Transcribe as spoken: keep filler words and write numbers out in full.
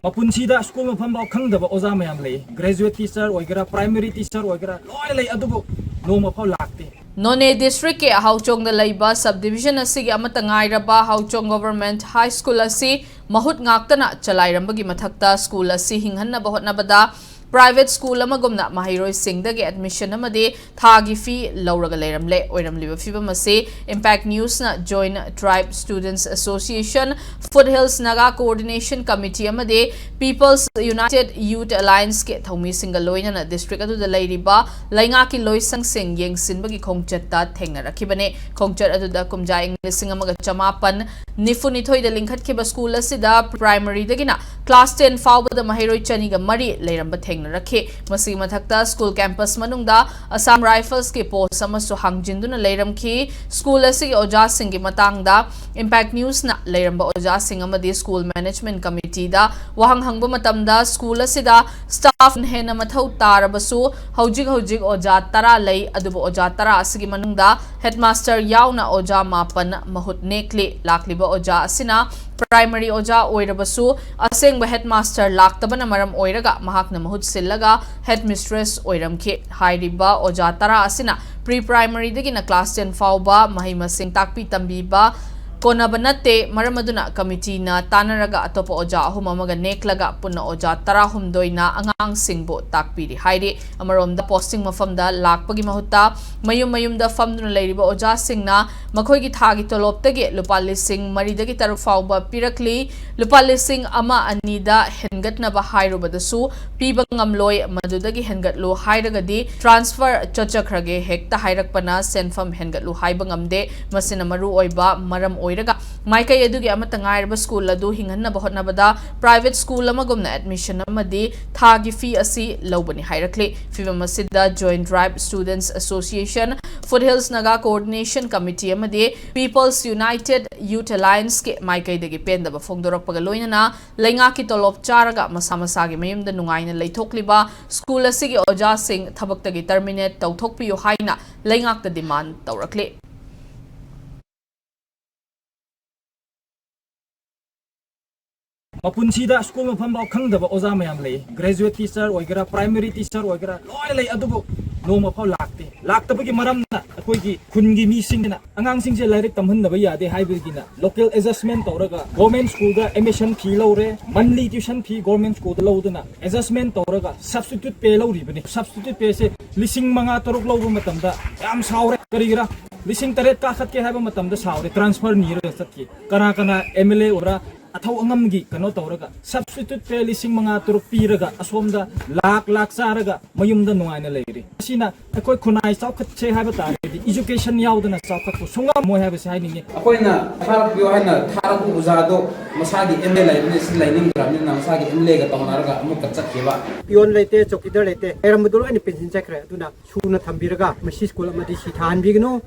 ꯃꯄꯨꯟꯁꯤꯗ school ꯃꯐꯝꯐꯥꯎ ꯈꯪꯗꯕ ꯑꯣꯖꯥ ꯃꯌꯥꯝ ꯂꯩ꯫ ꯒ꯭ꯔꯦꯖꯨꯋꯦꯠ ꯇꯤꯆꯔ ꯑꯣꯏꯒꯦꯔꯥ, ꯄ꯭ꯔꯥꯏꯃꯔꯤ ꯇꯤꯆꯔ ꯑꯣꯏꯒꯦꯔꯥ, ꯂꯣꯏꯅ ꯂꯩ, ꯑꯗꯨꯕꯨ ꯅꯣꯡꯃ ꯐꯥꯎ ꯂꯥꯛꯇꯦ꯫ ꯅꯣꯅꯦ ꯗꯤꯁꯇ꯭ꯔꯤꯛꯀꯤ ꯍꯥꯎꯆꯣꯡꯗ ꯂꯩꯕ ꯁꯕ ꯗꯤꯕꯤꯖꯟ ꯑꯁꯤꯒꯤ ꯑꯃꯠꯇ ꯉꯥꯏꯔꯕ ꯍꯥꯎꯆꯣꯡ ꯒꯣꯚꯔꯟꯃꯦꯟꯠ ꯍꯥꯏ ꯁ꯭ꯀꯨꯜ ꯑꯁꯤ ꯃꯍꯨꯠ ꯉꯥꯛꯇꯅ ꯆꯂꯥꯏꯔꯝꯕꯒꯤ ꯃꯊꯛꯇ ꯁ꯭ꯀꯨꯜ ꯑꯁꯤ ꯍꯤꯡꯍꯟꯅꯕ ꯍꯣꯠꯅꯕꯗ ꯄ꯭ꯔꯥꯏꯚꯦꯠ ꯁ꯭ꯀꯨꯜ ꯑꯃꯒꯨꯝꯅ ꯃꯍꯩꯔꯣꯏꯁꯤꯡꯗꯒꯤ ꯑꯦꯗꯃꯤꯁꯟ ꯑꯃꯗꯤ ꯊꯥꯒꯤ ꯐꯤ ꯂꯧꯔꯒ ꯂꯩꯔꯝꯂꯦ꯫ ꯑꯣꯏꯔꯝꯂꯤꯕ ꯐꯤꯕꯝ ꯑꯁꯤ ꯏꯝꯄꯦꯛ ꯅ꯭ꯌꯨꯁꯅ joint tribe students association, foot hills Naga coordination committee ꯑꯃꯗꯤ ꯄꯤꯄꯜꯁ ꯌꯨꯅꯥꯏꯇꯦꯗ ꯌꯨꯊ ꯑꯦꯂꯥꯌꯟꯁꯀꯤ ꯊꯧꯃꯤꯁꯤꯡꯒ ꯂꯣꯏꯅꯅ ꯗꯤꯁꯇ꯭ꯔꯤꯛ ꯑꯗꯨꯗ ꯂꯩꯔꯤꯕ ꯂꯩꯉꯥꯛꯀꯤ ꯂꯣꯏꯁꯪꯁꯤꯡ ꯌꯦꯡꯁꯤꯟꯕꯒꯤ ꯈꯣꯡꯆꯠꯇ ꯊꯦꯡꯅꯔꯛꯈꯤꯕꯅꯤ꯫ ꯈꯣꯡꯆꯠ ꯑꯗꯨꯗ ꯀꯨꯝꯖꯥ ꯏꯪ ꯂꯤꯁꯤꯡ ꯑꯃꯒ ꯆꯃꯥꯄꯟ ꯅꯤꯐꯨ ꯅꯤꯊꯣꯏꯗ ꯂꯤꯡꯈꯠꯈꯤꯕ ꯁ꯭ꯀꯨꯜ ꯑꯁꯤꯗ ꯄ꯭ꯔꯥꯏꯃꯔꯤꯗꯒꯤꯅ ꯀ꯭ꯂꯥꯁ ꯇꯦꯟ ꯐꯥꯎꯕꯗ ꯃꯍꯩꯔꯣꯏ ꯆꯅꯤꯒ ꯃꯔꯤ ꯂꯩꯔꯝꯕ ꯊꯦꯡꯅꯔꯛꯈꯤ꯫ ꯃꯁꯤꯒꯤ ꯃꯊꯛꯇ ꯁ꯭ꯀꯨꯜ ꯀꯦꯝꯄꯁ ꯃꯅꯨꯡꯗ ꯑꯁꯥꯝ ꯔꯥꯏꯐꯜꯁꯀꯤ ꯄꯣꯁ ꯑꯃꯁꯨ ꯍꯥꯡꯖꯤꯟꯗꯨꯅ ꯂꯩꯔꯝꯈꯤ꯫ ꯁ꯭ꯀꯨꯜ ꯑꯁꯤꯒꯤ ꯑꯣꯖꯥꯁꯤꯡꯒꯤ ꯃꯇꯥꯡꯗ ꯏꯝꯄꯦꯛ ꯅ꯭ꯌꯨꯁꯅ ꯂꯩꯔꯝꯕ ꯑꯣꯖꯥꯁꯤꯡ ꯑꯃꯗꯤ ꯁ꯭ꯀꯨꯜ ꯃꯦꯅꯦꯖꯃꯦꯟꯠ ꯀꯃꯤꯇꯤꯗ ꯋꯥꯍꯪ ꯍꯪꯕ ꯃꯇꯝꯗ ꯁ꯭ꯀꯨꯜ ꯑꯁꯤꯗ ꯁ꯭ꯇꯥꯐ ꯍꯦꯟꯅ ꯃꯊꯧ ꯇꯥꯔꯕꯁꯨ ꯍꯧꯖꯤꯛ ꯍꯧꯖꯤꯛ ꯑꯣꯖꯥ ꯇꯔꯥ ꯂꯩ, ꯑꯗꯨꯕꯨ ꯑꯣꯖꯥ ꯇꯔꯥ ꯑꯁꯤꯒꯤ ꯃꯅꯨꯡꯗ ꯍꯦꯗꯃꯥꯁꯇꯔ ꯌꯥꯎꯅ ꯑꯣꯖꯥ ꯃꯥꯄꯟ ꯃꯍꯨꯠ ꯅꯦꯛꯂꯤ꯫ ꯂꯥꯛꯂꯤꯕ ꯑꯣꯖꯥ ꯑꯁꯤꯅ ꯄ꯭ꯔꯥꯏꯃꯔꯤ ꯑꯣꯖꯥ ꯑꯣꯏꯔꯕꯁꯨ ꯑꯁꯦꯡꯕ ꯍꯦꯗꯃꯥꯁꯇꯔ ꯂꯥꯛꯇꯕꯅ ꯃꯔꯝ ꯑꯣꯏꯔꯒ ꯃꯍꯥꯛꯅ ꯃꯍꯨꯠ ꯁꯤꯜꯂꯒ ꯍꯦꯗꯃꯤꯁꯇ꯭ꯔꯦꯁ ꯑꯣꯏꯔꯝꯈꯤ꯫ ꯍꯥꯏꯔꯤꯕ ꯑꯣꯖꯥ ꯇꯔꯥ ꯑꯁꯤꯅ ꯄ꯭ꯔꯤ ꯄ꯭ꯔꯥꯏꯃꯔꯤꯗꯒꯤꯅ ꯀ꯭ꯂꯥꯁ ꯇꯦꯟ ꯐꯥꯎꯕ ꯃꯍꯩ ꯃꯁꯤꯡ ꯇꯥꯛꯄꯤ ꯇꯝꯕꯤꯕ ꯀꯣꯟꯅꯕ ꯅꯠꯇꯦ꯫ ꯃꯔꯝ ꯑꯗꯨꯅ ꯀꯃꯤꯇꯤꯅ ꯇꯥꯟꯅꯔꯒ ꯑꯇꯣꯞꯄ ꯑꯣꯖꯥ ꯑꯍꯨꯝ ꯑꯃꯒ ꯅꯦꯛꯂꯒ ꯄꯨꯟꯅ ꯑꯣꯖꯥ ꯇꯔꯥꯍꯨꯝꯗꯣꯏꯅ ꯑꯉꯥꯡꯁꯤꯡꯕꯨ ꯇꯥꯛꯄꯤꯔꯤ ꯍꯥꯏꯔꯤ꯫ ꯑꯃꯔꯣꯝꯗ ꯄꯣꯁꯇꯤꯡ ꯃꯐꯝꯗ ꯂꯥꯛꯄꯒꯤ ꯃꯍꯨꯠꯇ ꯃꯌꯨꯝ ꯃꯌꯨꯝꯗ ꯐꯝꯗꯨꯅ ꯂꯩꯔꯤꯕ ꯑꯣꯖꯥꯁꯤꯡꯅ ꯃꯈꯣꯏꯒꯤ ꯊꯥꯒꯤ ꯇꯣꯂꯣꯞꯇꯒꯤ ꯂꯨꯄꯥ ꯂꯤꯁꯤꯡ ꯃꯔꯤꯗꯒꯤ ꯇꯔꯨꯛ ꯐꯥꯎꯕ ꯄꯤꯔꯛꯂꯤ꯫ ꯂꯨꯄꯥ ꯂꯤꯁꯤꯡ ꯑꯃ ꯑꯅꯤꯗ ꯍꯦꯟꯒꯠꯅꯕ ꯍꯥꯏꯔꯨꯕꯗꯁꯨ ꯄꯤꯕ ꯉꯝꯂꯣꯏ꯫ ꯃꯗꯨꯗꯒꯤ ꯍꯦꯟꯒꯠꯂꯨ ꯍꯥꯏꯔꯒꯗꯤ ꯇ꯭ꯔꯥꯟꯁꯐꯔ ꯆꯠꯆꯈ꯭ꯔꯒꯦ ꯍꯦꯛꯇ ꯍꯥꯏꯔꯛꯄꯅ ꯁꯦꯟꯐꯝ ꯍꯦꯟꯒꯠꯂꯨ ꯍꯥꯏꯕ ꯉꯝꯗꯦ꯫ ꯃꯁꯤꯅ ꯃꯔꯨ ꯑꯣꯏꯕ ꯃꯔꯝ ꯑꯣꯏꯔꯒ ꯃꯥꯏꯀꯩ ꯑꯗꯨꯒꯤ ꯑꯃꯠꯇ ꯉꯥꯏꯔꯕ ꯁ꯭ꯀꯨꯜ ꯑꯗꯨ ꯍꯤꯡꯍꯟꯅꯕ ꯍꯣꯠꯅꯕꯗ ꯄ꯭ꯔꯥꯏꯚꯦꯠ ꯁ꯭ꯀꯨꯜ ꯑꯃꯒꯨꯝꯅ ꯑꯦꯗꯃꯤꯁꯟ ꯑꯃꯗꯤ ꯊꯥꯒꯤ ꯐꯤ ꯑꯁꯤ ꯂꯧꯕꯅꯤ ꯍꯥꯏꯔꯛꯂꯤ꯫ ꯐꯤꯕꯝ ꯑꯁꯤꯗ joint tribe students association, foot hills Naga coordination committee ꯑꯃꯗꯤ ꯄꯤꯄꯜꯁ ꯌꯨꯅꯥꯏꯇꯦꯗ ꯌꯨꯊ ꯑꯦꯂꯥꯌꯟꯁꯀꯤ ꯃꯥꯏꯀꯩꯗꯒꯤ ꯄꯦꯟꯗꯕ ꯐꯣꯡꯗꯣꯔꯛꯄꯒ ꯂꯣꯏꯅꯅ ꯂꯩꯉꯥꯛꯀꯤ ꯇꯣꯂꯣꯞ ꯆꯥꯔꯒ ꯃꯁꯥ ꯃꯁꯥꯒꯤ ꯃꯌꯨꯝꯗ ꯅꯨꯡꯉꯥꯏꯅ ꯂꯩꯊꯣꯛꯂꯤꯕ ꯁ꯭ꯀꯨꯜ ꯑꯁꯤꯒꯤ ꯑꯣꯖꯥꯁꯤꯡ ꯊꯕꯛꯇꯒꯤ ꯇꯔꯃꯤꯅꯦꯠ ꯇꯧꯊꯣꯛꯄꯤꯌꯨ ꯍꯥꯏꯅ ꯂꯩꯉꯥꯛꯇ ꯗꯤꯃꯥꯟ ꯇꯧꯔꯛꯂꯤ꯫ ꯃꯄꯨꯟꯁꯤꯗ ꯁ꯭ꯀꯨꯜ ꯃꯐꯝ ꯐꯥꯎ ꯈꯪꯗꯕ ꯑꯣꯖꯥ ꯃꯌꯥꯝ ꯂꯩ꯫ ꯒ꯭ꯔꯦꯖꯨꯋꯦꯠ ꯇꯤꯆꯔ ꯑꯣꯏꯒꯦꯔꯥ, ꯄ꯭ꯔꯥꯏꯃꯔꯤ ꯇꯤꯆꯔ ꯑꯣꯏꯒꯦꯔꯥ, ꯂꯣꯏꯅ ꯂꯩ꯫ ꯑꯗꯨꯕꯨ ꯅꯣꯡꯃ ꯐꯥꯎ ꯂꯥꯛꯇꯦ꯫ ꯂꯥꯛꯇꯕꯒꯤ ꯃꯔꯝꯅ ꯑꯩꯈꯣꯏꯒꯤ ꯈꯨꯟꯒꯤ ꯃꯤꯁꯤꯡꯁꯤꯅ ꯑꯉꯥꯡꯁꯤꯡꯁꯦ ꯂꯥꯏꯔꯤꯛ ꯇꯝꯍꯟꯗꯕ ꯌꯥꯗꯦ ꯍꯥꯏꯕꯒꯤꯅ local adjustment ꯇꯧꯔꯒ government school ꯗ admission fee ꯂꯧꯔꯦ, monthly tuition fee government school ꯗ ꯂꯧꯗꯨꯅ adjustment ꯇꯧꯔꯒ substitute pay ꯂꯧꯔꯤꯕꯅꯤ꯫ Substitute pay ꯁꯦ ꯂꯤꯁꯤꯡ ꯃꯉꯥ ꯇꯔꯨꯛ ꯂꯧꯕ ꯃꯇꯝꯗ ꯌꯥꯝ ꯁꯥꯎꯔꯦ꯫ ꯀꯔꯤꯒꯤꯔ? ꯂꯤꯁꯤꯡ ꯇꯔꯦꯠ ꯀꯥꯈꯠꯀꯦ ꯍꯥꯏꯕ ꯃꯇꯝꯗ ꯁꯥꯎꯔꯦ, transfer ꯅꯤꯔꯒ ꯆꯠꯈꯤ꯫ ꯀꯅꯥ ꯀꯅꯥ ꯑꯦꯝ ꯑꯦꯜ ꯑꯦ ꯑꯣꯏꯕ꯭ꯔꯥ? ꯑꯊꯧ ꯑꯉꯝꯒꯤ ꯀꯩꯅꯣ ꯇꯧꯔꯒ substitute pay ꯂꯤꯁꯤꯡ ꯃꯉꯥ ꯇꯔꯨꯛ ꯄꯤꯔꯒ ꯑꯁꯣꯝꯗ ꯂꯥꯛ ꯂꯥꯛ ꯆꯥꯔꯒ ꯃꯌꯨꯝꯗ ꯅꯨꯡꯉꯥꯏꯅ ꯂꯩꯔꯤ꯫ ꯑꯁꯤꯅ ꯑꯩꯈꯣꯏ ꯈꯨꯟꯅꯥꯏ ꯆꯥꯎꯈꯠꯁꯦ ꯍꯥꯏꯕ ꯇꯥꯔꯒꯗꯤ education ꯌꯥꯎꯗꯅ ꯆꯥꯎꯈꯠꯄ ꯁꯨꯡꯉꯝꯃꯣꯏ ꯍꯥꯏꯕꯁꯤ ꯍꯥꯏꯅꯤꯡꯉꯤ꯫ ꯑꯩꯈꯣꯏꯅ ꯊꯥꯔꯛꯄꯤꯌꯣ ꯍꯥꯏꯅ ꯊꯥꯔꯛꯄ ꯑꯣꯖꯥꯗꯣ ꯃꯁꯥꯒꯤ ꯑꯦꯝ ꯑꯦꯜ ꯂꯩꯕꯅꯤ, ꯁꯤ ꯂꯩꯅꯤꯡꯗ꯭ꯔꯕꯅꯤꯅ ꯃꯁꯥꯒꯤ ꯑꯦꯝ ꯑꯦꯜ ꯑꯦꯒ ꯇꯧꯅꯔꯒ ꯑꯃꯨꯛꯀ ꯆꯠꯈꯤꯕ꯫ ꯄꯤꯌꯣꯟ ꯂꯩꯇꯦ, ꯆꯧꯀꯤꯗꯔ ꯂꯩꯇꯦ, ꯂꯩꯔꯝꯕꯗꯣ ꯂꯣꯏꯅ ꯄꯦꯟꯁꯤꯟ ꯆꯠꯈ꯭ꯔꯦ꯫ ꯑꯗꯨꯅ ꯁꯨꯅ ꯊꯝꯕꯤꯔꯒ ꯃꯁꯤ ꯁ꯭ꯀꯨꯜ ꯑꯃꯗꯤ ꯁꯤ ꯊꯥꯍꯟꯕꯤꯒꯅꯨ꯫